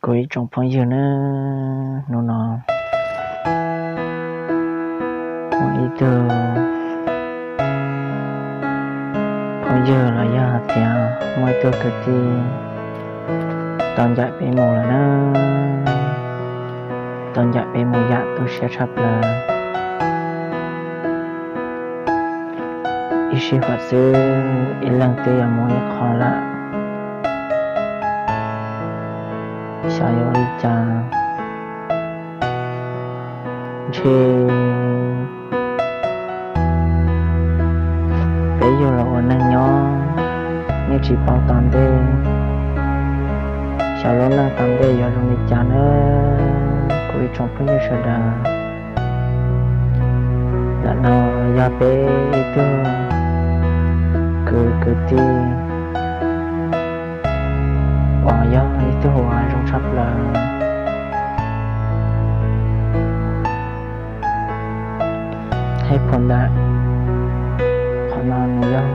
Kuv ib tsoom phooj ywg na, hnub no muaj ib tug phooj ywg los yog hais tias muaj ib tug kwv tij tau ncaim peb mus lawm na, tau ncaim peb mus yam tu siab tshaj plaws. Ib sij huam xwb ib leeg twb yuav mus ib qho lawm. Xyov yuav ua li cas, ntshe peb yug los ua neeg nyob yeej tsis paub tom ntej, xyov lub neej tom ntej yuav zoo li cas na, kuv ib tsoom phooj ywg sawv daws. Ntawm no yog peb ib tug kwv kwv tij uas yog ib tug uas zoo tshaj plaws. Hais phom ntawm qhov no nws yog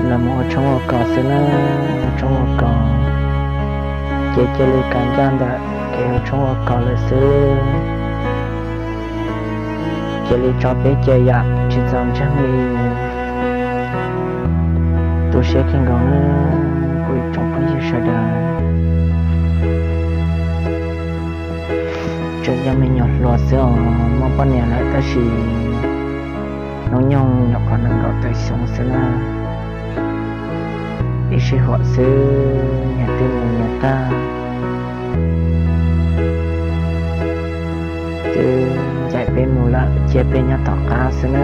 lawv mus ua tshoob ua kos xwb na, ua tshoob ua kos, ces cia li kav ncaj ntawm kev ua tshoob ua kos lawm xwb. Cia li tso peb cia yam tsis txaus ntseeg li. Tu siab kawg nkaus na, kuv ib tsoom phooj ywg sawv daws. Tseem yog me nyuam hluas xwb os, muaj poj niam lawm tab sis hnub nyoog nyuam qhuav nees nkaum tawm xyoo xwb na. Ib sij huam xwb nyias twb mus nyias tag, twb ncaim peb mus lawm cia peb nyob tom qab xwb na,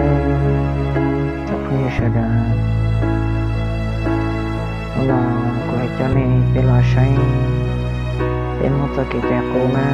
cov phooj ywg sawv daws. Hnub no kuv yuav coj nej peb los saib peb Hmoob txoj kev cai qub na.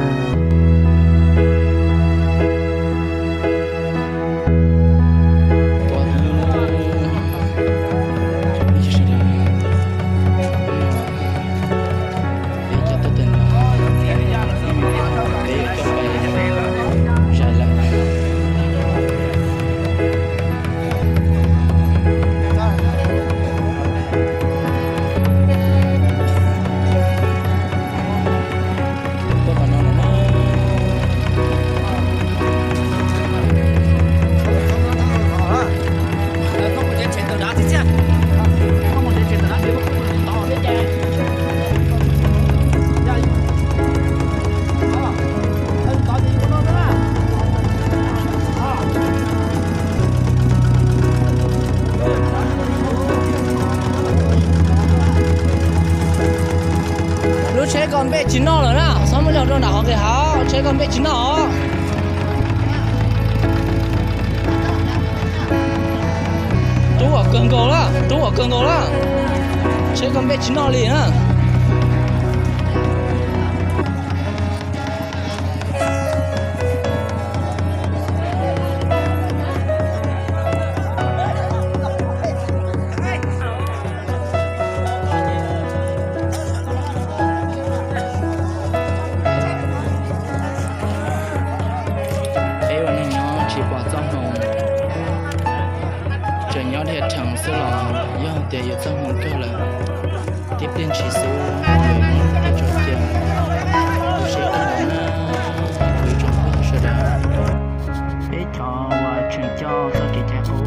Lub tsheb ko npej tsis noj lawm na, txhob muab coj rau nram qhov kev hav, tsheb ko npej tsis noj os. Rub kom kawg nkaus na, rub kom kawg nkaus na, tsheb ko npej tsis noj li na. Peb ua neej nyob tsis pom txoj hmoo, tseem nyob dhia rhees xwb los yog tias yuav txoj hmoo kawg lawm. Tib pliag ntshis xwb yuav muab peb tso cia. Tu siab kawg nkaus na, kuv ib tsoom phooj ywg sawv daws. Peb cov uas tseem coj txoj kev cai qub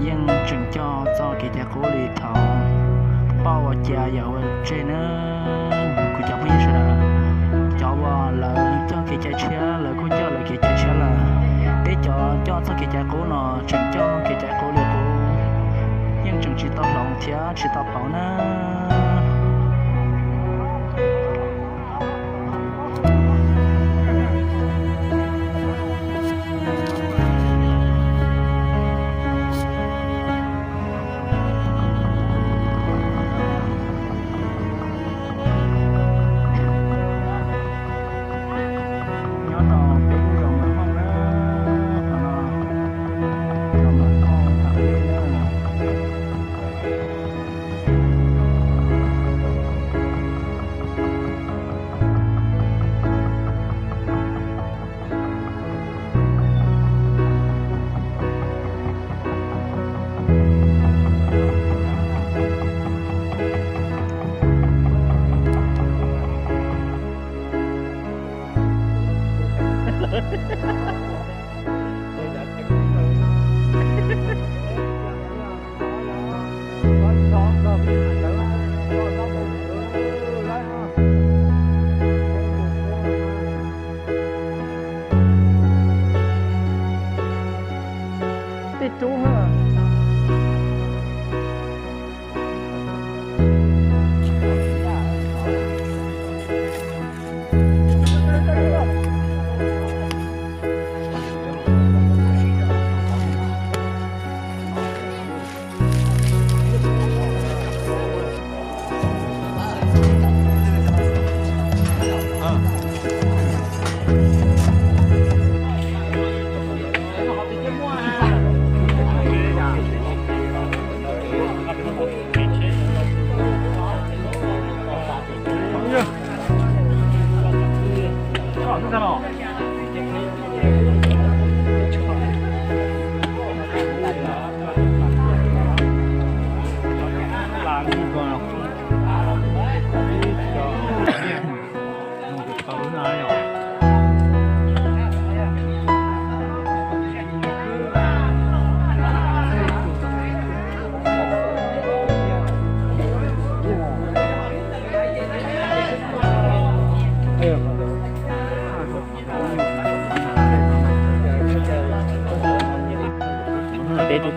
yeej tseem coj txoj kev cai qub li thaum poj ua cia yawm ua tseg na. Kuv cov phooj ywg sawv daws, cov uas lawv coj kev cai tshiab lawv kuj coj lawv kev cai tshiab lawm. Peb cov coj txoj kev cai qub no tseem coj kev cai qub li qub, yeej tseem tsis tau hloov thiab tsis tau pauv na. Nyob rau peb lub zos Mas Hauj na, qhov no zos Mas Hauj Thav Lej na.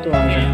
tuaj